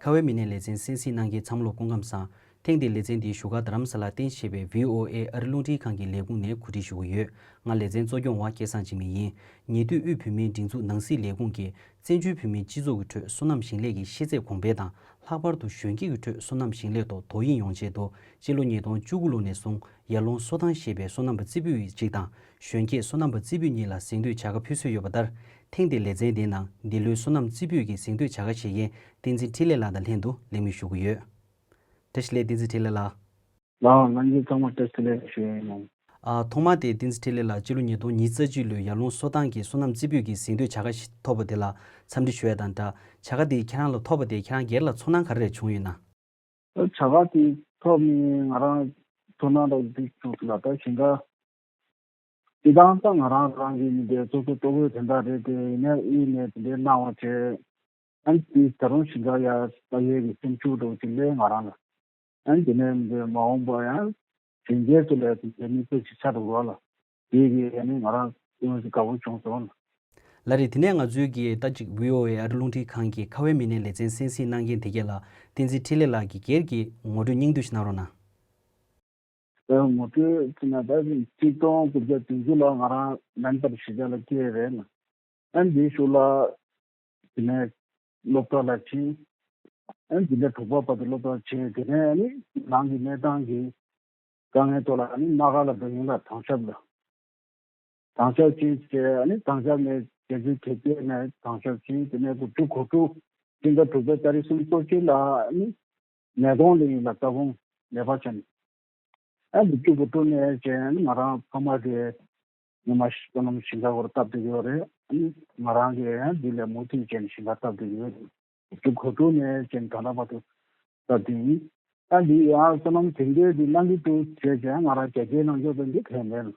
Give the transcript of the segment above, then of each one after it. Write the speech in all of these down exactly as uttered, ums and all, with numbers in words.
ཁ་བའི་མི་སྣའི་ལེ་ཚན་གསན་གཟིགས་གནང་མཁན་ཚང་མ་ལ་སྐུ་ཁམས་བཟང་། ཐེངས་འདིའི་ལེ་ཚན་འདི་བཞུགས་སྒར་རྡ་རམ་ས་ལར་རྟེན་གཞི་བྱས་པའི་བྷི་ཨོ་ཨེ་ཨ་རི་རླུང་འཕྲིན་ཁང་གི་ལས་ཁུངས་ནས་གོ་སྒྲིག་ཞུ་གི་ཡོད། ང་ལེ་ཚན་གཙོ་སྐྱོང་བ་སྐལ་བཟང་འཇིགས་མེད་ཡིན། ཉེ་དུས་དབུས་བོད་མིའི་སྒྲིག་འཛུགས་ནང་སྲིད་ལས་ཁུངས་ཀྱིས་བཙན་བྱོལ་བོད་མིའི་སྤྱི་ཚོགས་ཀྱི་ཁྲོད་སོ་ནམ་ཞིང་ལས་ཀྱི་ཤེས་ཚད་གོང་འཕེལ་དང་། ལྷག་པར་དུ་གཞོན་སྐྱེས་ཀྱི་ཁྲོད་སོ་ནམ་ཞིང་ལས་ཐོག་དོ་དབྱིངས་ཡོང་ཆེད་དུ། སྤྱི་ལོ་ཉིས་སྟོང་བཅུ་དགུ་ལོ་ནས་བཟུང་ཡར་ཀླུང་སོ་ཐང་ཞེས་པའི་སོ་ནམ་པ་རྩེ་ཕུད་ཅིག་དང་། གཞོན་སྐྱེས་སོ་ནམ་པ་རྩེ་ཕུད་གཉིས་ལ་གཟེངས་བསྟོད་བྱ་དགའ་ཕུལ་སྲོལ་ཡོད་པ་ལྟར། ཐེངས་འདིའི་ལེ་ཚན་འདིའི་ནང་འདི་ལོའི་སོ་ནམ་རྩེ་ཕུད་ཀྱི་གཟེངས་བསྟོད་བྱ་དགའ་བཞེས་མཁན་བསྟན་འཛིན་འཕྲིན་ལས་ལགས་དང་ལྷན་དུ་ལེགས་སྨོན་ཞུ་གི་ཡོད། བཀྲ་ཤིས་བདེ་ལེགས། བསྟན་འཛིན་འཕྲིན་ལས་ལགས། ལགས། ལྷན་རྒྱས་ཚང་མ་བཀྲ་ཤིས་བདེ་ལེགས་ཞུ་ཡ་ཡིན། ཨ། ཐོག་མ་དེ་བསྟན་འཛིན་འཕྲིན་ལས་ལགས། སྤྱི་ལོ་ཉིས་སྟོང་ཉེར་གཅིག་ལོའི་ཡར་ཀླུང་སོ་ཐང་གི་སོ་ནམ་རྩེ་ཕུད་ཀྱི་གཟེངས་བསྟོད་བྱ་དགའ་ཞིག་ཐོབ་པ་དེ་ལ་འཚམས་འདྲི་ཞུ་ཡ་དང་སྦྲགས། བྱ་དགའ་དེ་ཁྱེད་རང་ལ་ཐོབ་པ་དེ་ཁྱེད་རང་སྒེར་ལ་ཚོར་སྣང་ག་རེ་རེ་བྱུང་ཡོད་ན། བྱ་དགའ་དེ་ཐོབ་ནས་ང་རང་ཚོར་སྣང་འདྲ་བོ་འདི་བྱུང་སོང་ལ། ད་ཞིང་ཁ་སྤྱིར་བཏང་ད་ང་རང་རང་གི་མི་དེ་གཙོ་གཙོ་ལྟོ་གོས་དེ་འདྲ་རེད་དེ། ཡིན་ནའི་དབུས་ནས་དེ་འདྲའི་གནང་བ་བྱས། ཨ་ནི་དེ་ད་རུང་ཞིང་ཁ་ཡར་ལྟ་ཡས་ཀྱི་སེམས་ཤུགས་འདྲ་བོ་ཅིག་སླེབས་ང་རང་ལ། ཨ་ནི་དེ་ནས་མི་དེ་མ་འོངས་པ་ཡང་གཞོན་སྐྱེས་ཚོ་ལ་དེ་འདྲའི་མི་ཚེ་ཞིག་ཆགས་འགྲོ་བ་ལ། དེ་གིས་ཨ་ནི་ང་རང་ཀུན་གྱིས་དགའ་པོ་བྱུང་སོང་ལ། ལགས་རེད། དེ་ནས་ང་ཚོའི་གི་ད་ཅིག་བྷི་ཨོ་ཨེ་ཨ་རི་རླུང་འཕྲིན་ཁང་གི་ཁ་བའི་མི་སྣའི་ལེ་ཚན་གསན་གཟིགས་གནང་མཁན་དེ་གས་ལ་བསྟན་འཛིན་འཕྲིན་ལས་ལགས་ཀྱིས་སྒེར་གྱི་ངོ་སྤྲོད་སྙིང་བསྡུས་ཤིག་གནང་རོགས་གནང་། ཨེ། ངོ་སྤྲོད་ཟེར་ན་ད་ཆིག་སྟོང་དགུ་བརྒྱ་བདུན་ཅུ་ལོར་ང་རང་མེལ་བྷོན་གཞིས་ཆགས་ལ་སྐྱེས་རེད་ལ། ཨ་ནི་དེའི་གཞུག་ལ་དེ་ནས་སློབ་གྲྭ་ལ་ཕྱིན། ཨ་ནི་དེ་ནས་དྲུག་པ་བར་དུ་སློབ་གྲྭར་ཕྱིན། དེ་ནས་ཨ་ནི་རང་གི་གནས་སྟངས་ཀྱི་དཀའ་ངལ་ཐོག་ལ་ཨ་ནི་དམག་སྒར་ལ་སྡོད་མཁན་ལ་དྭང་ཞབས་ལ། དྭང་ཞབས་ཕྱིན་བྱས། ཨ་ནི་དྭང་ཞབས་ནས་རྒྱལ་སྤྱིའི་དེབ་སྐྱེལ་ནས་དྭང་ཞབས་ཕྱིན། དེ་ནས་དགུ་བཅུ་གོ་དྲུག་སྤྱི་ཟླ་དྲུག་པའི་ཏ་རིག་སུམ་ཅུ་སོ་གཅིག་ལ་ཨ་ནི་ནད་གདོང་གླིང་ལ་ལྟ་སྐོང་ལས་པ་བྱས་ནས། ཨ་ནི་དགུ་བཅུ་གོ་དྲུག་ནས་བྱས་ཨ་ནི་ང་རང་ཕ་མ་དེ་ཉི་མ་བསོད་ནམས་ཞིང་ཁ་སྐོར་སྟབས་བདེ་ཡོད་རེད། ཨ་ནི་ང་རང་གིས་ཨ་ནི་འདི་ལས་མུ་མཐུད་བྱས་ནས་ཞིང་ཁ་སྟབས་བདེ་ཡོད་རེད། དགུ་བཅུ་གོ་དྲུག་ནས་བྱས་ནས་ད་ལྟ་བར་དུ་སྟབས་བདེ་ཡིན། ཨ་འདི་ཡང་བསོད་ནམས་དེང་དུས་འདི་གནང་གི་འདུག་བྱས་བྱས་ང་རང་རྒྱ་སྐྱེད་གནང་ཆོག་དོན་འདི་གལ་མེད།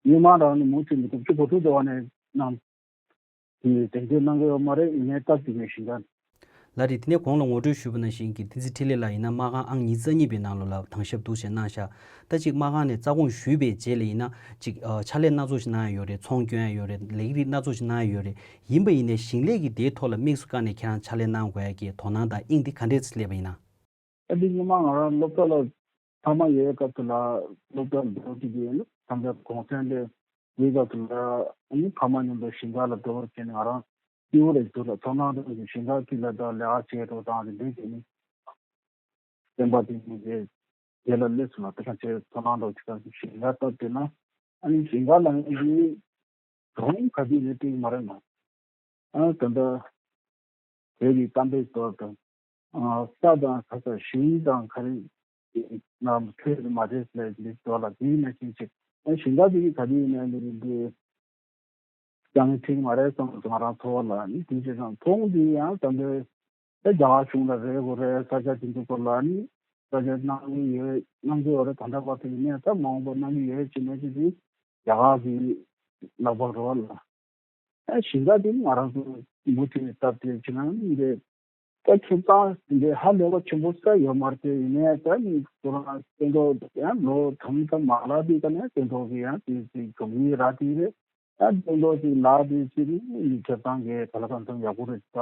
མི་མང་རང་ནི་མུ་མཐུད་ནས་དགུ་བཅུ་གོ་དྲུག་དེ་བ་ནས་གནང་། དེ་དེང་དུས་གནང་གི་ཡོད་མ་རེད། ངས་སྟབས་བདེ་ནས་ཞིང་ཁ། ལགས་རེད། དེ་ནས་གོང་ལ་ངོ་སྤྲོད་ཞུས་པ་ནང་བཞིན་གྱི་བསྟན་འཛིན་འཕྲིན་ལས་ལགས་ཡིན་ན་དམག་ཁང་ཨང་ཉི་ཤུ་རྩ་གཉིས་པའི་ནང་ལོགས་ལ་དྭང་ཞབས་འདུག་ཅེས་གནང་ཤག་ད་ཅིག་དམག་ཁང་ནས་རྩ་དགོངས་ཞུས་པའི་རྗེས་ལ་ཡིན་ན་ཅིག་ཨ་ཕྱག་ལས་སྣ་ཚོགས་ཤིག་གནང་ཡ་ཡོད་རེད། ཚོང་སྐྱོན་ཡ་ཡོད་རེད། ལས་རིགས་སྣ་ཚོགས་ཤིག་གནང་ཡ་ཡོད་རེད། ཡིན་པ་ཡིན་ནའི་ཞིང་ལས་ཀྱི་དེའི་ཐོག་ལ་དམིགས་སུ་བཀར་ནས་ཁྱེད་རང་ཕྱག་ལས་གནང་དགོས་ཡ་གི་དོ་སྣང་དང་དབྱིངས་དེ་ག་འདྲས་སླེབས་པ་ཡིན་ན། ཨ་འདི་སྔོན་མ་ང་རང་སློབ་གྲྭ་ལ་ཕ་མ་ཡོད་སྐབས་དེ་ལ་སློབ་གྲྭ་འགྲོ་གི་ཡོད་ན་ཐམས་ཅད་གུང་སེང་ལས་ཡོད་སྐབས་དེ་ལ་ཨ་ནི་ཕ་མ་མཉམ་དུ་ཞིང་ཁ་ལ་འགྲོ་བར་བྱས་ནས་ང་རང་སྐྱིད་པོ་རེད་འདུག་ལ། ཚོར་སྣང་འདྲ་བོ་ཞིག་ཞིང་ཁ་དཀྱིལ་ལ་ད་ལས་ཀ་བྱེད་འགྲོ་སྟངས་དེ་འདྲ་བྱས་ནས་སེམས་པ་དེ་ནི་དེ་དེ་ལ་སླེབས་སོང་ལ། དེ་ག་བྱས་ཚོར་སྣང་འདྲ་བོ་ཞིག་ཞིང་ཁ་སྟབས་བདེ་ན་ཨ་ནི་ཞིང་ཁ་ལ་ངས་གྲོང་ག་དུས་ནས་བསྟན་མ་རེད་ན། ཨ་ད་ལྟ་བོད་ཀྱི་གཏམ་དཔེ་ཟེར་བ་དང་། ཨ་ས་དང་ཁ་ས་ཞིང་དང་ག་རེ་ནམ་འཕྲོད་མ་བྱས་ལས་འདི་ཟེར་བ་ལ། དེའི་ནང་བཞིན་ཅིག་ཨ་ཞིང་ཁ་དེ་ག་དུས་ཡིན་ན་འདི་རེད་འདི་ཅང་ཁྲིག་མ་རེད་བསམ་སོང་ང་རང་ཚོར་བ་ལ། ཨ་ནི་དེ་བྱས་ཙང་ཚོང་འདི་ཡང་ད་ལྟ་ཨ་རྒྱ་གར་གཞུང་ལ་རེད་དགོས་རེད། ས་ཆ་དེ་ཚོ་སྐོར་ལ་ཨ་ནི་ས་ཆ་གནང་གི་ཡོད་གནང་གི་ཡོད་རེད། ད་ལྟ་བར་དུ་ཡིན་ནའི་ད་མ་འོངས་པ་གནང་གི་ཡོད་ཅེས་ནས་ཅིག་དེ་རྒྱ་གར་གྱི་ལག་པར་རོལ་ལ། ཨ་ཞིང་ཁ་དེ་ང་རང་ཚོ་མུ་མཐུད་ནས་སྟབས་བདེ་བྱེད་ན་འདི་ད་ཁྱིམ་ཚང་འདི་ཧ་ལས་པ་ཆེན་པོ་ས་ཡོད་མ་རེད་དེ། ཡིན་ནའི་ད་ནི་ཁོ་རང་སྟོན་ཐོག་ཡང་ལོ་གྲངས་ཀ་མ་ལག་དེ་ཀ་ནས་སྟོན་ཐོག་གི་ཡང་དེ་དེ་གྲོང་ཡིག་རག་དེ་རེད། ད་སྟོན་ཐོག་ཅིག་ལག་དེ་ཅིག་ནི་ཁྱེད་ཚང་གི་ག་ལ་གང་ཚང་ཡག་པོ་རེད། ད་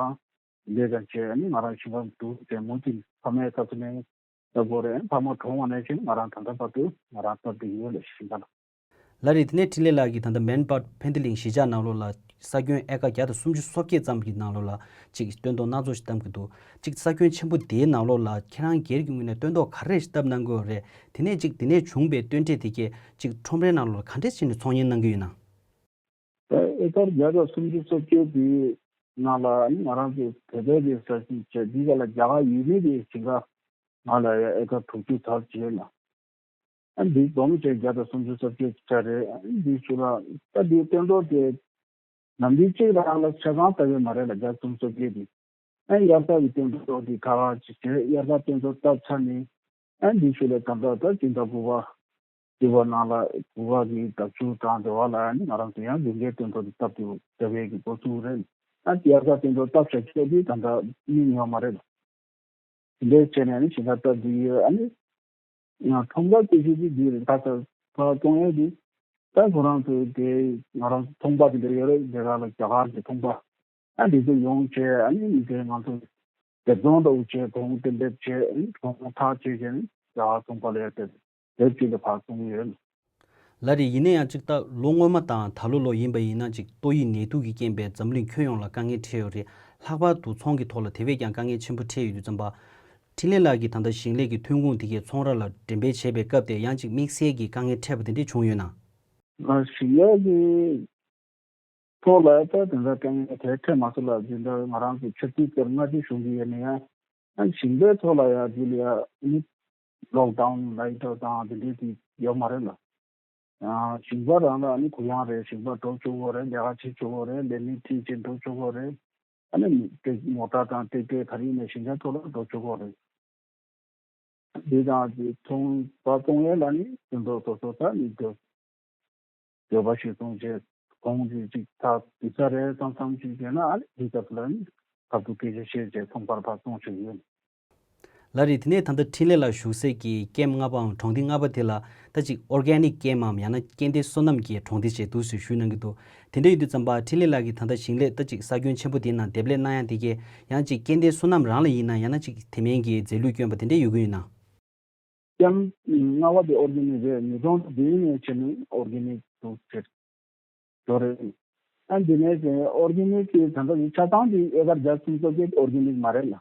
ལས་ཀ་བྱས་ནི་ང་རང་ཞིང་ཁ་འདུག་དེ་མུ་མཐུད་ཕ་མའི་སྐབས་སུ་ནས་ལྟ་བུ་རེད། ཕ་མ་གྲོངས་པ་ནས་བྱས་ང་རང་ད་ལྟ་བར་དུ་ང་རང་སྟབས་བདེ་ཡོད་ལ་ཞིང་ཁ་ལ། ལགས་རེད། དེ་ནས་འཕྲིན་ལས་ལགས་ཀྱིས་ད་ལྟ་མེལ་བྷོན་ཕན་ཐི་ལིང་གཞིས་ཆགས་ནང་ལོགས་ལ་ས་ཁྱོན་ཨེ་ཀར་བརྒྱ་དང་སུམ་ཅུ་སོ་བརྒྱད་ཙམ་གྱི་ནང་ལོགས་ལ་ཅིག་སྟོན་ཐོག་སྣ་ཚོགས་ཤིག་བཏབ་ཀྱི་འདུག་ཅིག་ས་ཁྱོན་ཆེན་པོ་དེའི་ནང་ལོགས་ལ་ཁྱེད་རང་སྒེར་གྱི་ངོས་ནས་སྟོན་ཐོག་ག་རེ་ཞིག་བཏབ་གནང་གི་ཡོད་རེད། དེ་ནས་ཅིག་དེ་ནས་བྱུང་བའི་སྟོན་འབྲས་དེ་གས་ཅིག་ཁྲོམ་རའི་ནང་ལོགས་ལ་ག་འདྲས་བྱས་ནས་ཚོང་གཉེར་གནང་གི་ཡོད་ན། ད་ཨེ་ཀར་བརྒྱ་དང་སུམ་ཅུ་སོ་བརྒྱད་དེའི་ནང་ལ་ང་རང་ཚོ་བོད་པའི་གི་ས་ཞིང་བྱས་འདི་ག་ལ་རྒྱ་གར་ཡུལ་མི་གི་ཞིང་ཁ་ང་ལ་ཨེ་ཀར་དྲུག་ཅུ་ཚར་བྱས་ལ། ཨ་འདི་སྡོམ་བྱས་བརྒྱ་དང་སུམ་ཅུ་སོ་བརྒྱད་ཆ་རེད། ཨ་འདི་ཚོ་ལ་ད་འདི་སྟོན་ཐོག་དེ་ནམ་རྒྱུན་གཅིག་རང་ལ་ཆ་ཚང་ལྟ་བའི་མ་རེད་ལ། བརྒྱ་སུམ་ཅུ་སོ་བརྒྱད་དེ་ཨ་དབྱར་རྩྭ་གི་སྟོན་ཐོག་དེ་ཁ་ཁ་ཅིག་བྱས། དབྱར་རྩྭ་སྟོན་ཐོག་བཏབ་ཚར་ནས་ཨ་འདི་ཚོ་ལ་ད་ལྟ་ད་སྤྱི་ཟླ་དགུ་པ་བཅུ་པ་ནང་ལ་དགུ་པ་གི་ཟླ་མཇུག་དང་དེ་བ་ལ་ཨ་ནི་ང་རང་ཚོ་ཡང་ལས་འགན་སྟོན་ཐོག་དེ་སྟབས་བདེ་བའི་གི་འགོ་བཙུགས་རེད། ཨ་དབྱར་རྩྭ་སྟོན་ཐོག་བཏབ་བྱ་ཆོག་དེ་ད་ལྟ་མི་ཉོ་མ་རེད་ལ། དེ་འདྲའི་བྱས་ནས་ནི་ཞིང་ཁ་སྟབས་བདེ་ཡོད། ཨ་ནི་ང་ཁྲོམ་ཁ་སྐད་ཆ་ཅིག་འདི་རེད། ད་ལྟ་ཕར་གཏོང་ཡས་འདི་ད་ཁོ་རང་ཚོ་དེ་ང་རང་ཚོ་ཚོང་པ་དེ་འདྲ་ཡོད་རེད། དེ་ག་ལ་རྒྱ་གར་གྱི་ཚོང་པ་ཨ་འདི་ཚོ་ཡོང་བྱས་ཨ་ནི་མི་དེ་ང་ཚོ་ སྡེབ་ཚོང་འདྲ་བོ་བྱས། གོང་དེ་འདེབས་བྱས། གོང་ཐག་བཅད་བྱས་ནས་རྒྱ་གར་ཚོང་པ་ལ་ཡར་སྟེར། དེབ་ཅིག་ལ་ཕར་བཙོང་ཡོད། ལགས་རེད། ཡིན་ན་ཡང་ཅིག་ད་ལོ་སྔོན་མ་དང་ད་ལོ་ལོ་ཡིན་པ་ཡིན་ན་ཅིག་ཏོག་དབྱིབས་ནད་དུག་གི་རྐྱེན་པས་འཛམ་གླིང་ཁྱོན་ཡོངས་ལ་དཀའ་ངལ་འཕྲད་ཡོད་རེད། ལྷག་པར་དུ་ཚོང་གི་ཐོག་ལ་དེ་བས་ཀྱང་དཀའ་ངལ་ཆེན་པོ་འཕྲད་ཡོད་དུས་ཙམ་པ། འཕྲིན་ལས་ལགས་ཀྱིས་ད་ལྟ་ཞིང་ལས་ཀྱི་ཐོན་ཁུངས་དེ་གས་ཚོང་ར་ལ་འགྲེམས་སྤེལ་བྱས་པའི་སྐབས་དེ་ཡང་ཅིག་དམིགས་བསལ་གྱི་དཀའ་ངལ་འཕྲད་པ་དེ་འདྲས་བྱུང་ཡོད་ན། ང་ཞིང་ལས་ཀྱི་ཐོག་ལ་ད་དེ་འདྲ་དཀའ་ངལ་དེ་འཕྲད་མ་སོང་ལ། འཛིན་གྲྭ་ང་རང་ཚོ་ཆུ་ཚོད་དེར་སྔ་ཕྱི་གཞུང་གི་ཡོད་ན་ཡང་། ཨ་ཞིང་པའི་ཐོག་ལ་ཡང་འདི་ལ་ཡང་ནི་ལོག་ཌའུན་ལའི་ཏོ་དང་དེ་འདྲའི་དེ་ཡོད་མ་རེད་ལ། ཨ་ཞིང་པ་རང་ལ་ནི་གུ་ཡངས་རེད། ཞིང་པ་འགྲོ་ཆོག་གི་རེད། ལས་ཀ་བྱེད་ཆོག་གི་རེད། ལས་མི་ཁྲིད་བྱེད་འགྲོ་ཆོག་གི་རེད། ཨ་ནི་ཏེ་མོ་ཊ་དང་ཏེ་ཏེ་ག་རེ་ཡིན་ན་ཞིང་ཆ་ཐོག་ལ་འགྲོ་ཆོག་གི་རེད། དེ་དང་དེ་ཚོང་པ་བཙོང་ཡས་ལ་ནི་དེ་འདྲ་སོ་སོ་ད་ནི་འདོད་འདོད་པ་ཞིག་བཙོང་བྱས། གོང་དེ་ཅིག་ད་དུས་ཚོད་རེ་ཙམ་ཙམ་ཅིག་བྱས་ན་ཨ་ནི་དེ་སྐབས་ལ་ནི་ཁ་ཐུག་སྐད་ཆ་བཤད་བྱས་ཚོང་པར་ཕར་བཙོང་བྱས་ཡོད། ལགས་རེད། དེ་ནས་ད་ལྟ་འཕྲིན་ལས་ལགས་བཞུགས་སའི་གི་ཀེམ་ལྔ་པའམ་གྲོང་སྡེ་ལྔ་པ་དེ་ལ་ད་ཅིག་ཨོར་གེ་ནིག་ཀེམ་མམ་ཡང་ན་སྐྱེ་ལྡན་སོ་ནམ་གྱི་གྲོང་སྡེ་ཞེས་འདུག་ཟེར་ཞུས་གནང་གི་འདུག་དེ་འདྲ་ཡིན་དུས་ཙམ་པ་འཕྲིན་ལས་ལགས་ཀྱིས་ད་ལྟ་ཞིང་ལས་ད་ཅིག་ས་ཁྱོན་ཆེན་པོ་དེའི་ནང་འདེབས་ལས་གནང་ཡ་དེ་གས་ཡང་ཅིག་སྐྱེ་ལྡན་སོ་ནམ་རང་ལ་ཡིན་ན་ཡང་ན་ཅིག་དེ་མིན་གྱི་རྫས་ལུད་བསྐྱོན་པ་དེ་འདྲ་ཡོད་ཀྱི་ཡོད་ན། ཀེམ་ལྔ་པ་དེ་ཨོར་གེ་ནིག་རེད། ཉིས་སྟོང་བདུན་ནས་བྱས་ནས་ཨོར་གེ་ནིག་ཏུ་ཟེར་འགྲོ་རེད། ཨ་འདི་ནས་ཨོར་གེ་ནིག་གི་ད་ལྟ་ཆ་ཚང་དེ་ཨེ་ཀར་བརྒྱ་སུམ་ཅུ་སོ་བརྒྱད་ཨོར་གེ་ནིག་མ་རེད་ལ།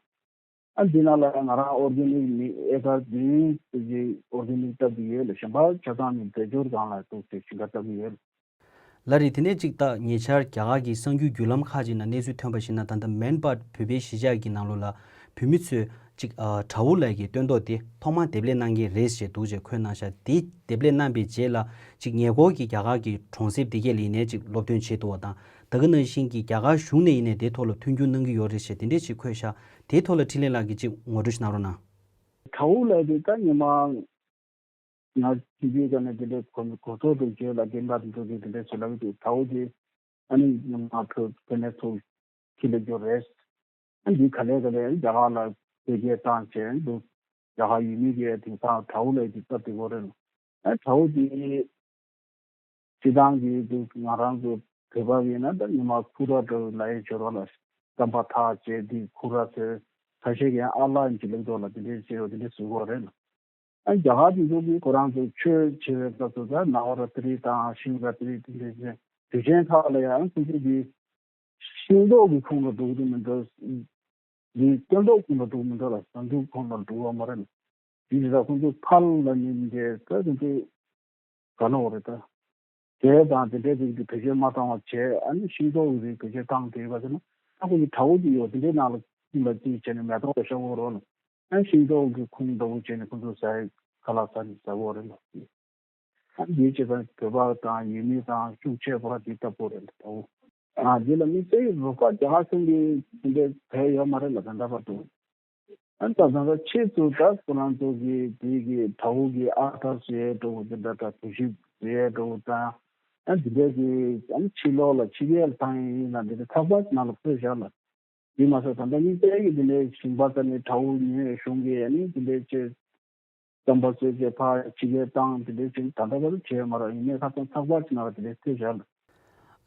ཨ་འདི་ནང་ལ་ང་རང་ཨོར་གེ་ནིག་ནི་ཨེ་ཀར་བདུན་ཙམ་ཅིག་ཨོར་གེ་ནིག་བཏབ་ཀྱི་ཡོད་ལ། གཞན་པ་ཆ་ཚང་ནི་རྫས་སྦྱོར་སྒང་ལ་ཏོག་ཙམ་ཞིང་ཁ་བཏབ་ཀྱི་ཡོད། ལགས་རེད། དེ་ནས་ཅིག་ད་ཉེ་ཆར་རྒྱ་གར་གྱི་གསར་འགྱུར་བརྒྱུད་ལམ་ཁག་ཅིག་ནང་གནས་ཚུལ་ཐོན་པར་གཞིགས་ན། ད་ལྟ་མན་སྦཱད་བོད་པའི་གཞིས་ཆགས་ཀྱི་ནང་ལོགས་ལ་བོད་མི་ཚོས་ཅིག་ཨ་དྲ་བོ་ལས་ཀྱི་སྟོན་ཐོག་དེ་ཐོག་མར་འདེབས་ལས་གནང་མཁན་རེད་ཞེས་འདུག་ཅེས་འཁོད་གནང་ཤག་དེ་འདེབས་ལས་གནང་པའི་རྗེས་ལ་ཅིག་ཉེ་འཁོར་གྱི་རྒྱ་གར་གྱི་གྲོང་གསེབ་དེ་གས་ལ་ཡིན་ནའི་ཅིག་སློབ་སྟོན་བྱེད་འདུག་པ་དང་། ད་ག་ནང་བཞིན་གྱི་རྒྱ་གར་གཞུང་ནས་ཡིན་ནའི་དེའི་ཐོག་ལ་མཐུན་འགྱུར་གནང་གི་ཡོད་རེད་ཞེས་དེ་འདྲས་ཅིག་འཁོད་ཤག་དེའི་ཐོག་ལ་འཕྲིན་ལས་ལགས་ཀྱིས་ཅིག་ངོ་སྤྲོད་ཞིག་གནང་རོགས་གནང་། དྲ་བོ་ལས་དེ་ད་ཉི་མ། ང་ཅི་བྱེད་ཀྱང་ནས་དེ་འདྲའི་གོ་གོ་ཐོག་ཏུ་བརྗོད་ལ་རྒན་པ་དེ་ཚོ་གིས་དེ་འདྲའི་བྱེད་ལབ་ཀྱི་འདུག་དྲ་བོ་དེ་ཨ་ནི་ང་ཚོ་དེ་ནས་ཚུར་ཁྱི་ལ་འབྱོར་རེད། ཨ་འདི་ག་ལེ་ག་ལེ་རྒྱ་གར་ལ་བེད་སྐྱེལ་བཏང་བྱས་འདུག་རྒྱ་གར་ཡུལ་མི་གིས་དེང་སང་དྲ་བོ་ལ་དེ་སྟབས་བདེ་པོ་རེད། ཨ་དྲ་བོ་དེ་སྤྱི་བཏང་གི་དེ་ང་རང་ཚོ་བོད་པ་ཡིན་ན་ད་ཉི་མ་ཁུ་ར་འདྲ་བོ་ལ་ཡའི་འབྱོར་བ་ལ་རྐང་པ་ཐག་བཅད་དེ་ཁུ་ར་ཟེར། ཁ་ཤས་ཀྱིས་ཨ་ལ་ཡིན་གྱི་ལུགས་ཐོག་ལ་དེ་འདྲའི་བྱས་ཡོད། དེ་འདྲའི་བཟོ་གི་རེད་ལ། ཨ་རྒྱ་གར་དེ་ཚོ་གིས་ཁོ་རང་ཚོ་ཆོས་བྱེད་པའི་སྐབས་སུ་ད་ནཱ་ཧོ་ར་ཏི་རི་དང་ཤིབ་ར་ཏི་རི་དེ་འདྲའི་དུས་ཆེན་ཁག་ལ་ཡང་ཁོ་ཚོ་གིས་ཤིང་ཏོག་གི་ཁོངས་ལ་འགྲོ་གི་མི་འདུག་དེ་སྟོན་ཐོག་ཁོངས་ལ་འགྲོ་གི་མི་འདུག་ལ། ཟ་འཐུང་ཁོངས་ལ་འགྲོ་གི་མ་རེད་ལ། དེ་ཡིན་ཙང་ཁོ་ཚོ་ཕར་ལ་ཉིན་དེ་ད་དེ་ཚོ་ག་ལ་འོ་རེད་ད། དེ་དང་དེ་འདྲའི་རིགས་ཀྱི་བེད་སྤྱོད་མ་བཏང་བ་བྱས། ཨ་ནི་ཤིང་ཏོག་གི་རིགས་བེད་སྤྱོད་བཏང་བསྡད་པ་དེ་ན་ཨ་ཁོ་ཚོ་དྲ་བོ་ཅིག་ཡོད། དེ་འདྲའི་ནང་ལ་ཁོང་ལ་ཅིག་བྱས་ནས་མེ་ཏོག་ལ་ཤ་བོ་རོ་ལ། ཨ་ཤིང་ཏོག་གི་ཁུངས་འདྲ་བོ་བྱས་ནས་ཁོ་ཚོ་ཟ་ཡི་ཁ་ལག་ཟ་ནས་ཟ་བོ་རེད་ལ། ཨ་འདིའི་བྱེད་སྟངས་བོད་པ་དང་ཡུལ་མི་དང་ཤུགས་ཆེ་བ་འདི་ལྟ་བུ་རེད་ལ། དྲ་བོ། ཨ་འདི་ལ་དམིགས་བསལ་གྱི་རོགས་པ་རྒྱ་གར་གཞུང་གིས་དེ་འདྲའི་བས་ཡོད་མ་རེད་ལ། ད་ལྟ་བར་དུ། ཨ་ད་ད་ལྟ་ཕྱིས་སུ་ད་ཁོ་རང་ཚོ་གི་དེ་གི་དྲ་བོ་གི་ཨར་ཐར་བཟོ་ཡས་འགྲོ་དགོས་དེ་འདྲ་དང་གྲུ་བཞི་བཟོ་ཡས་འགྲོ་དགོས་དང་། ཨ་འདི་འདྲ་གི་ཨ་ནི་ཕྱི་ལོགས་ལ་ཕྱི་རྒྱལ་ལ་བཏང་ཡས་ཡིན་ན་འདི་འདྲ་ཚགས་པར་ནང་ལ་འཁོད་བཞག་ལ། དེ་མ་ཟད་ད་ལྟ་དམིགས་བསལ་གྱི་འདི་འདྲའི་ཞིང་པ་དང་ནི་དྲ་བོ་ཉོས་ཡས་གཞུང་གིས་ཨ་ནི་འདི་འདྲའི་ཆེད་རྩམ་པ་བཟོས་བྱས་ཕར་ཕྱི་རྒྱལ་བཏང་དེ་འདྲའི་ཅིག་ད་ལྟ་བར་བྱས་མ་རེད། ཡིན་ནའི་ཁ་སང་ཚགས་པར་ཅིག་ནང་ལ་དེ་འདྲའི་འཁོད་བཞག་ལ།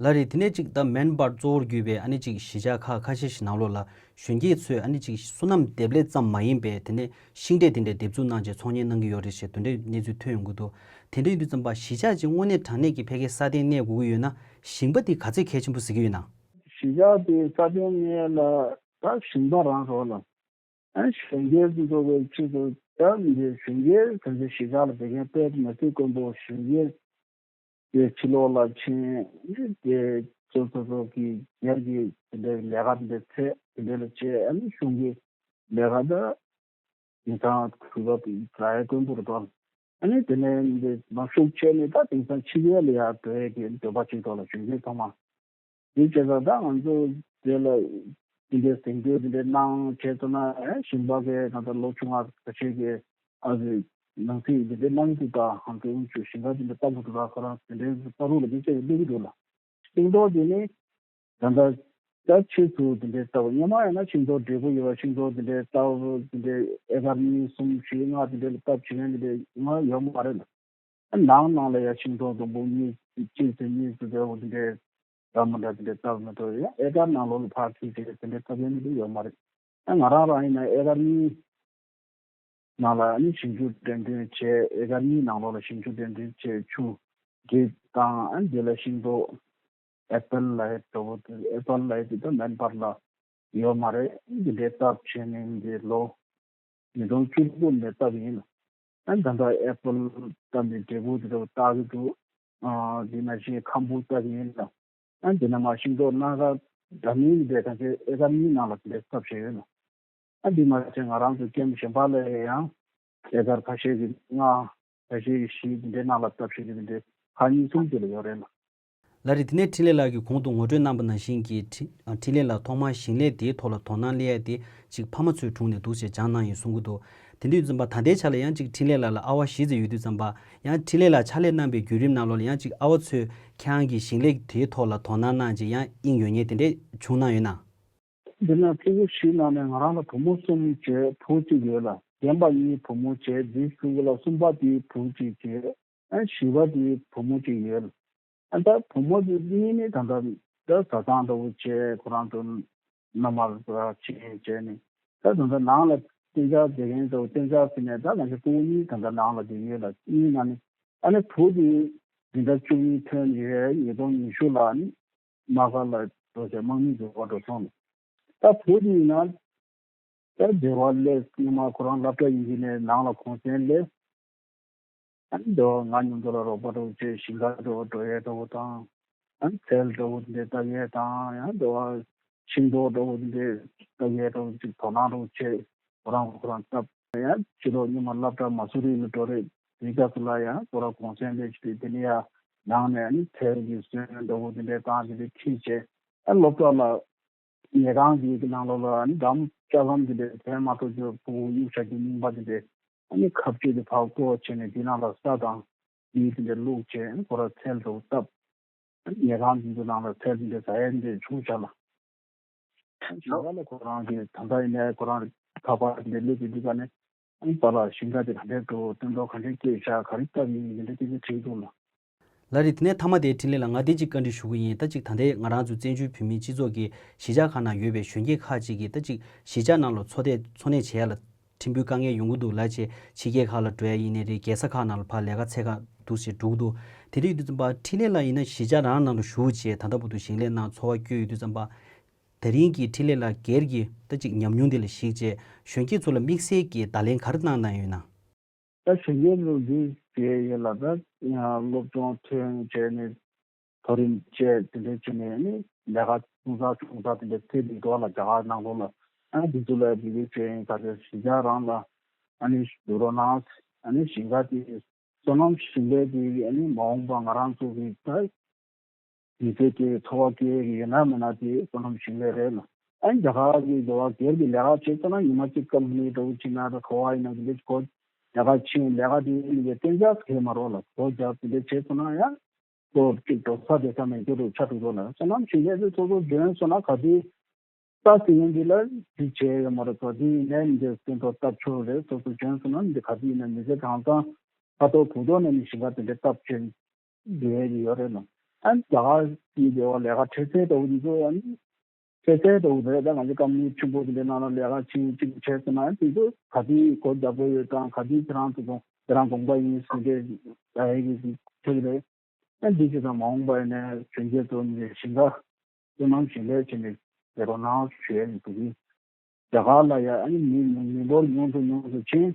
ལགས་རེད། དེ་ནས་ཅིག་ད་མན་སྦཱད་གཙོ་བོར་གྱུར་པའི་ཨ་ནི་ཅིག་གཞིས་ཆགས་ཁག་ཁ་ཤས་ཤིག་ནང་ལོགས་ལ་གཞོན་སྐྱེས་ཚོས་ཨ་ནི་ཅིག་སོ་ནམ་འདེབས་ལས་ཙམ་མ་ཡིན་པའི་དེ་ནས་ཤིང་འབྲས་དེ་འདྲའི་འདེབས་འཛུགས་གནང་བྱས་ཚོང་གཉེར་གནང་གི་ཡོད་རེད་ཞེས་དེ་འདྲའི་གནས་ཚུལ་ཐོན་ཡོང་གི་འདུག་དེ་འདྲ་ཡིན་དུས་ཙམ་པ་གཞིས་ཆགས་ཅིག་དངོས་གནས་དྲང་གནས་ཀྱི་ཕ་གིའི་ས་སྟེང་གནས་དགོས་ཀྱི་ཡོད་ན་ཞིང་པ་དེ་ག་ཚད་གལ་ཆེན་པོ་གཟིགས་ཀྱི་ཡོད་ན། གཞིས་ཆགས་དེ་ས་སྟེང་གནས་ལ་ད་ཞིང་པ་རང་རོགས་ལ། ཨ་གཞོན་སྐྱེས་ཚོ་གཙོ་བོའི་ཆེད་དུ་ད་འདི་གཞོན་སྐྱེས་གང་ཚེ་གཞིས་ཆགས་ལ་བསྡད་མཁན་དཔེ་མི་སྲིད་དཀོན་པོ། གཞོན་སྐྱེས་དེ་ཕྱི་ལོགས་ལ་ཕྱིན་དེ་ཚོ་ཚོ་ཚོ་གི་ཉར་གྱི་དེ་འདྲའི་ལས་ཀ་དེ་འདྲ་ཚད་དེ་འདྲ་ལ་བྱས། ཨ་ནི་གཞུང་གི་ལས་ཀ་ད་དེང་སང་གུས་པ་རག་ཡ་དཀོན་པོ་རེད་དོ། ཨ་ནི་དེ་ནས་འདི་མ་ཤུགས་ཆེ་ནས་ད་དེང་སང་ཕྱི་རྒྱལ་ལ་ཡར་འགྲོ་ཡས་ཀྱི་འདོད་པ་ཅིག་འདུག་ལ། གཞོན་སྐྱེས་ཚང་མ། དེ་བྱས་ཙང་ད་ང་ཚོ་དེ་ལ་དེ་འདྲའི་གཟེངས་བསྟོད་དེ་འདྲའི་གནང་བྱས་ཙང་ན། ཨེ་ཞིང་པ་གི་ད་ལྟ་ལོ་ཆུང་བ་ཁ་ཤས་ཀྱིས་ཨ་ཙི་ནང་སྲིད་དེ་འདྲའི་གནང་གི་འདུག་ད་ང་ཚོ་དབུ་ཆུ་ཞིང་ཁ་དེ་འདྲ་ལྟ་བུ་འདུག་ད་ཁོ་རང་དེ་འདྲའི་ལྟ་རུ་ལ་དེ་བྱས་སླེབས་ཀྱི་འདུག་ལ། ཤིང་ཏོག་དེ་ནི་ད་ལྟ་ད་ཕྱིས་སུ་དེ་འདྲའི་ལྟ་བུ་སྔོན་མ་ཡིན་ན་ཤིང་ཏོག་འབྲས་བུ་ཡོད་པ། ཤིང་ཏོག་དེ་འདྲའི་ལྟ་བུ་དེ་འདྲའི་ཨེ་ཀར་གཉིས་གསུམ་བཞི་ལྔ་དེ་འདྲའི་ལ་བཏབ་བྱེད་མཁན་དེ་འདྲའི་ང་ཡོད་མ་རེད་ལ། ནང་ནང་ལ་ཡང་ཤིང་སྡོང་སྡོང་པོ་གཉིས་གཅིག་ཙམ་གཉིས་ཙམ་དེ་འོ་དེ་འདྲའི་འདྲ་མི་འདྲ་དེ་འདྲའི་བཏབ་མི་ཐུབ་ཡ། ཨེ་ཀར་ནང་ལོགས་ལ་ཕར་ཁྲིད་བྱས་དེ་འདྲའི་བཏབ་ཡ་ནི་དེ་ཡོད་མ་རེད། ཨ་ང་རང་རང་ཡིན་ན་ཨེ་ཀར་གཉིས་ནང་ལ་ཨ་ནི་ཞིང་ཆུ་འགྲེམས་སྟོན་བྱས། ཨེ་ཀར་གཉིས་ནང་ལོགས་ལ་ཞིང་ཆུ་འགྲེམས་སྟོན་བྱས། ཆུ་འབྲི་དང་། ཨ་ནི་དེ་ལ་ཤིང་ཏོག་ཨེ་པལ་ལབ་ཡས་འདྲ་བོ་དེ། ཨེ་པལ་ལབ་ཡས་དེ་ད་མེད་པར་ལ་ཡོད་མ་རེད། འདི་འདྲའི་བཏབ་བྱས་ནས་འདི་ལོ་ཉིས་སྟོང་བཅུ་དགུ་ནས་བཏབ་ཡིན། ཨ་ནི་ད་ལྟ་ཨེ་པལ་བཏབ་ནས་འབྲས་བུ་དེ་འདྲ་བཏགས་ཀྱི་འདུག་ཨ་དེ་ནང་བཞིན་ཁམ་བུ་བཏབ་ཡིན་ལ། ཨ་ནི་དེ་ནས་མར་ཤིང་ཏོག་སྣ་ཁ་འདྲ་མིན་དེ་ད་ཆ་ཨེ་ཀར་གཉིས་ནང་ལ་དེ་འདྲ་བཏབ་བྱས་ཡོད་ལ། ཨ་འདི་མ་ཟད་ང་རང་ཚོ་ཀེམ་གཞན་པ་ལ་ཡང་ཨེ་ཀར་ཁ་ཤས་ཀྱི་ལྔ། ཁ་ཤས་ཀྱི་བཞི། དེ་འདྲའི་ནང་ལ་བཏབ་བྱས་ཀྱི་དེ་འདྲའི་ཁག་གཉིས་གསུམ་དེ་ལ་ཡོད་རེད་ལ། ལགས་རེད། དེ་ནས་འཕྲིན་ལས་ལགས་ཀྱིས་གོང་དུ་ངོ་སྤྲོད་གནང་པ་ནང་བཞིན་གྱི་འཕྲིན་འཕྲིན་ལས་ལགས་ཐོག་མར་ཞིང་ལས་དེའི་ཐོག་ལ་དོ་སྣང་སླེབས་ཡ་དེ་ཅིག་ཕ་མ་ཚོའི་དྲུང་ནས་འདུག་ཅེས་སྦྱངས་གནང་ཡོད་གསུང་གི་འདུག་དེ་དུས་ཙམ་པ་ད་ལྟའི་ཆ་ལ་ཡང་ཅིག་འཕྲིན་ལས་ལགས་ལ་ཨ་ཝ་བཞི་ཙམ་ཡོད་དུས་ཙམ་པ། ཡང་འཕྲིན་ལས་ལགས་ཕྱག་ལས་གནང་པའི་བརྒྱུད་རིམ་ནང་ལོགས་ལ་ཡང་ཅིག་ཨ་ཝ་ཚོས་ཁྱེད་རང་གི་ཞིང་ལས་དེའི་ཐོག་ལ་དོ་སྣང་གནང་ཅིག་ཡང་དབྱིངས་ཡོད་མཁན་དེ་འདྲས་བྱུང་གནང་ཡོད་ན། འདི་ནང་ཕྲུ་གུ་བཞི་ནང་ནས་ང་རང་ལ་བུ་མོ་གསུམ་བྱས་བུ་གཅིག་ཡོད་ལ། རྒན་པ་གཉིས་བུ་མོ་བྱས། འདི་གསུམ་ག་ལ་གསུམ་པ་དེ་བུ་གཅིག་བྱས། ཨ་བཞི་པ་དེ་བུ་མོ་གཅིག་ཡོད་ལ། ཨ་ད་བུ་མོ་དེ་གཉིས་ནི་ད་ལྟ་ད་བཟའ་ཚང་འདྲ་བོ་བྱས། ཁོ་རང་ཚོ་མནའ་མར་ཕྱིན་བྱས་ནས། ད་ད་ལྟ་ནང་ལ་གཏན་འཇགས་བསྡད་མཁན་འདྲ་བོ། གཏན་འཇགས་ཟེར་ནས་ད་ང་ཚོ་སྤུ་གུ་གཉིས་ད་ལྟ་ནང་ལ་བསྡད་ཡོད་ལ། གཉིས་ནང་ནས་ཨ་ནི་བུ་དེ་འཛིན་གྲྭ་བཅུ་གཉིས་ཐོན་ཡོད། ཉིས་སྟོང་ཉི་ཤུ་ལ་ནི་དམག་སྒར་ལ་འགྲོ་བྱས་དམག་མི་འགྲོ་བ་འགྲོ་སོང་ལ། ད་བུ་དེ་ཡིན་ན་ད་འབྲེལ་བ་སླེབས། སྔོན་མ་ཁོ་རང་སློབ་གྲྭ་ཡིན་གྱི་ནས་ནང་ལ་གུང་སེང་སླེབས། ཨ་ནི་འདི་བ་ང་མཉམ་དུ་ལ་རོགས་པ་འདྲ་བོ་བྱས། ཞིང་ཁ་འདྲ་བོ་འགྲོ་ཡས་འདྲ་བོ་དང་། ཨ་ནི་ཚལ་འདྲ་བོ་འདི་འདྲ་བཏབ་ཡས་དང་། ཡང་འདི་བ་ཤིང་ཏོག་འདྲ་བོ་འདི་འདྲ་བཏབ་ཡས་འདྲ་བོ་ཅིག་དོ་སྣང་འདྲ་བོ་བྱས། ཁོ་རང་ཁོ་རང་བཏབ། ཡང་ཕྱི་ལོགས་སྔོན་མ་སློབ་གྲྭ་མ་སུ་རི་ལ་འགྲོ་རེད། དེའི་སྐབས་སུ་ལ་ཡང་ཁོ་རང་གུང་སེང་སླེབས་བྱས། དེ་ནས་ཡང་ནང་ནས་ཨ་ནི་ཚལ་གྱི་སོན་འདྲ་བོ་འདི་འདྲ་བཏང་། དེ་འདྲ་ཁྱེར་བྱས། ཨ་སློབ་གྲྭ་ལ་ཉལ་ཁང་གི་ནང་ལོགས་ལ་ཨ་ནི་འགྲམ་ལྕགས་སྒམ་དེ་འདྲ་དེ་མ་གཏོགས་ཅིག་ཕྲུ་གུ་གཡུག་བཞག་རྒྱུ་རྙིང་པ་དེ་འདྲ། ཨ་ནི་ཁ་གཅོད་དེ་ཕར་བཀོག་བྱས་ནས་དེ་ནང་ལ་ས་དང་ཡོས་དེ་འདྲ་བླུགས་བྱས། ཨ་ནི་ཁོ་རང་ཚལ་དུ་བཏབ། ཨ་ནི་ཉལ་ཁང་དེ་ཚོ་ནང་ལ་ཚལ་དེ་འདྲ་ཟ་ཡས་དེ་འདྲ་བྱུང་བཞག་ལ། ཞིང་ཁ་ལ་ཁོ་རང་གི་ད་ལྟ་ཡིན་ནའི་ཁོ་རང་ཁ་པར་དེ་འདྲ་སླེབས་ཀྱི་འདུག་ག་ནས། ཨ་ནི་པཱ་ལགས་ཞིང་ཁ་དེ་ག་འདྲས་འགྲོ། སྟོན་ཐོག་ག་འདྲས་སྐྱེས་བཞག་ག་རེ་བཏབ་ཡིན། དེ་འདྲ་དེ་འདྲ་དྲིས་འདུག་ལ། ལགས་རེད། དེ་ནས་མཐའ་མ་དེ་འཕྲིན་ལས་ལགས་ང་དེ་གཅིག་བཀའ་འདྲི་ཞུ་གི་ཡིན། ད་གཅིག་ད་ལྟའི་ང་རང་ཚོ་བཙན་བྱོལ་བོད་མིའི་སྤྱི་ཚོགས་ཀྱི་གཞིས་ཆགས་ཁག་ནང་ཡོད་པའི་གཞོན་སྐྱེས་ཁག་ཅིག་གིས་ད་གཅིག་གཞིས་ཆགས་ནང་ལ་འཚོ་སྡོད་འཚོ་གནས་བྱེད་ཡ་ལ་ཕྲན་བུ་དཀའ་ངལ་ཡོང་གི་འདུག་ལབ་བྱས། ཕྱི་རྒྱལ་ཁག་ལ་འགྲོ་ཡ་ཡིན་ནའི་རེད། རྒྱལ་ས་ཁག་ནང་ལ་ཕར་ལས་ཀ་འཚོལ་ག་འདུག་ཅེས་འགྲོ་གི་འདུག་དེ་འདྲ་ཡོད་དུས་ཙམ་པ་འཕྲིན་ལས་ལགས་ཡིན་ན་གཞིས་ཆགས་རང་ནང་དུ་བཞུགས་བྱས་ད་ལྟ་བར་དུ་ཞིང་ལས་ནང་འཚོ་བ་བསྐྱོད་ཡོད་དུས་ཙམ་པ། དེ་རིང་གི་འཕྲིན་ལས་ལགས་སྒེར་གྱི་ད་གཅིག་ཉམས་མྱོང་འདི་ལ་གཞིགས་བྱས་གཞོན་སྐྱེས་ཚོ་ལ་དམིགས་བསལ་གྱི་བརྡ་ལན་ག་རེ་གནང་གནང་ཡོད་ན། ད་གཞོན་སྐྱེས་ཚོ་འདི་བྱས་ཡོད་ལ། ད་སློབ་སྦྱོང་ཐོན་བྱས་ནས་མཐོ་རིམ་བཅས་དེ་འདྲ་བྱས་ནས་ནི་ལས་ཀ་ཆུང་ཙག་ཆུང་ཙག་དེ་འདྲ་ཐེབས་ཀྱི་འདུག་ལ། རྒྱ་གར་ནང་ལོགས་ལ་ཨ་འདི་ཚོ་ལ་འབྲེལ་བ་བྱས་ཡིན། ག་ཚོད་གཞིས་ཆགས་རང་ལ་ཨ་ནི་འགྲོ་རོགས་གནང་། ཨ་ནི་ཞིང་ཁ་དེ་སོ་ནམ་ཞིང་ལས་དེ་ཨ་ནི་མ་འོངས་པ་ང་རང་ཚོ་གི་ད་མི་ཚེ་སྐྱེལ་འཚོ་བ་སྐྱེལ་གི་ཡོད་ན་མེད་ན་དེ་སོ་ནམ་ཞིང་ལས་རེད་ལ། ཨ་ནི་རྒྱ་གར་གྱི་འགྲོ་བ་སྒེར་གྱི་ལས་ཀ་བྱེད་ཙམ་ན་ཉི་མ་གཅིག་ཀམ་པ་ནི་འདྲ་བོ་ཕྱིན་ན་ད་ག་བ་ཡིན་ན་དེ་འདྲ་ཁོ་ལས་ཀ་ཕྱིན། ལས་ཀ་དེ་ནི་གཏན་འཇགས་སུ་ཁེལ་མ་རོགས་ལ། གོ་རྒྱག་དེ་འདྲ་བྱེད་སོང་ན་ཡང་ཁོ་གཅིག་འགྲོ་ས་བསྡད་ས་མེད་རྒྱུ་རུ་ཆགས་འགྲོ་ལ། སོ་ནམ་ཞིང་ལས་དེ་སོ་སོ་འཇོན་སོང་ན་ག་དུས་ས་ཟིན་ཡོང་དུས་ལ་དེ་བྱས་ཡོད་མ་རེད། ག་དུས་ཡིན་ནའི་འདི་སྟོན་ཐོག་བཏབ་ཆོག་རེད། སོ་སོ་འཇོན་སོང་ན་འདི་ག་དུས་ཡིན་ན་མི་ཚེ་གང་ཚང་ཁ་ཐོག་གུ་ཐོག་ནས་ནི་ཞིང་ཁ་དེ་འདྲ་བཏབ་ཆོག་འདི་ཡོད་རེད་ལ། ཨ་ནི་རྒྱ་གར་གྱི་འདི་བ་ལས་ཀ་འཕྲལ་སེལ་འདྲ་བོ་འདི་ཚོ་ཨ་ནི་འཕྲལ་སེལ་འདྲ་བོ་རེད། ད་ང་ཚོ་ཀམ་པ་ནི་ཆེན་པོ་དེ་འདྲའི་ནང་ལ་ལས་ཀ་ཕྱིན་གཅིག་བྱས་སོང་ན་དེ་ཚོ་ག་དུས་སྒོ་རྒྱག་དགོས་ཡོད་དང་། ག་དུས་ཁྱེད་རང་ཚོ་དང་ཁྱེད་རང་དགོངས་པ་ཡིན་ཟེར་འདྲའི་ད་ཡ་གི་ཐུག་རེད། ཨ་འདི་ཅི་ཙམ་མ་འོངས་པ་ཡིན་ནའི་གཞོན་སྐྱེས་ཚོ་ནི་ཞིང་ཁ་སོ་ནམ་ཞིང་ལས་བྱས་ནས་བསྡད་རོགས་གནང་ཞུ་ཡ་ཡིན་འདུག་གི། རྒྱ་གར་ལ་ཡ་ཨ་ནི་མི་མི་འབོར་ཉུང་དུ་ཉུང་དུ་ཕྱིན།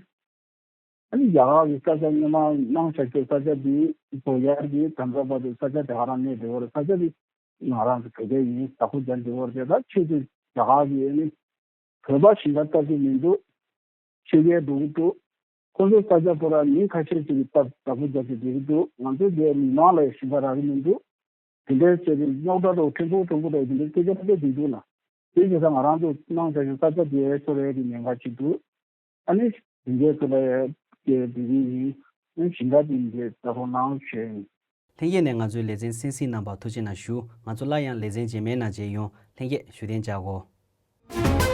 ཨ་ནི་རྒྱ་གར་གྱི་ས་ཆ་སྔོན་མ་གནང་བཞག་རྒྱུ་ས་ཆ་དེ་བོད་ཡར་གྱི་ད་ལྟ་བར་དུ་ས་ཆ་དེ་ག་རང་གནས་བསྡད་ཡོད་རེད། ས་ཆ་དེ་ང་རང་ཚོ་བོད་སྐད་ཡིན་བདག་པོ་རྒྱག་འདི་བར་དེ་ད་ཆེད་དུ་རྒྱ་གར་གྱི་ཨ་ནི་བོད་པ་ཞིང་ཁ་བཏབ་ཀྱི་མི་འདུག་ཕྱི་རྒྱལ་འགྲོ་གི་འདུག་ཁོ་ཚོ་ས་ཆ་པོ་ར་མི་ཁ་ཤས་ཅིག་གིས་བཏབ་བདག་པོ་རྒྱག་གི་འགྲོ་གི་འདུག་ང་ཚོའི་རྒྱལ་མི་མང་ལ་ཞིང་ཁ་རག་གི་མི་འདུག་དེ་འདྲའི་བྱས་ཏེ་རྙོག་དྲ་དང་ཕྲན་བུ་ཕྲན་བུ་དང་དེ་འདྲའི་སྐད་ཆ་ཕ་གི་འདུག་ལ། དེ་བྱས་ཙང་ང་རང་ཚོ་གནང་བཞག་གི་ས་ཆ་དེ་ཤོར་ཡས་ཀྱི་ཉེན་ཁ་ཅིག་འདུག་ཨ་ནི་དེ་འདྲའི་ཚོ་ལ་ཡ་སྐད་འདི་གི་ཡིན། ཨ་ནི་ཞིང་ཁ་དེ་འདྲའི་ལྟ་རྟོག་གནང་ཞེས་ཡིན། ལྷན་རྒྱས་ནས་ང་ཚོའི་ལེ་ཚན་གསན་གཟིགས་གནང་བར་ཐུགས་རྗེ་གནང་ཞུ། ང་ཚོ་སླར་ཡང་ལེ་ཚན་རྗེས་མའི་ནང་མཇལ་ཡོང་། ལྷན་རྒྱས་བཞུགས་གདན་འཇགས་དགོས།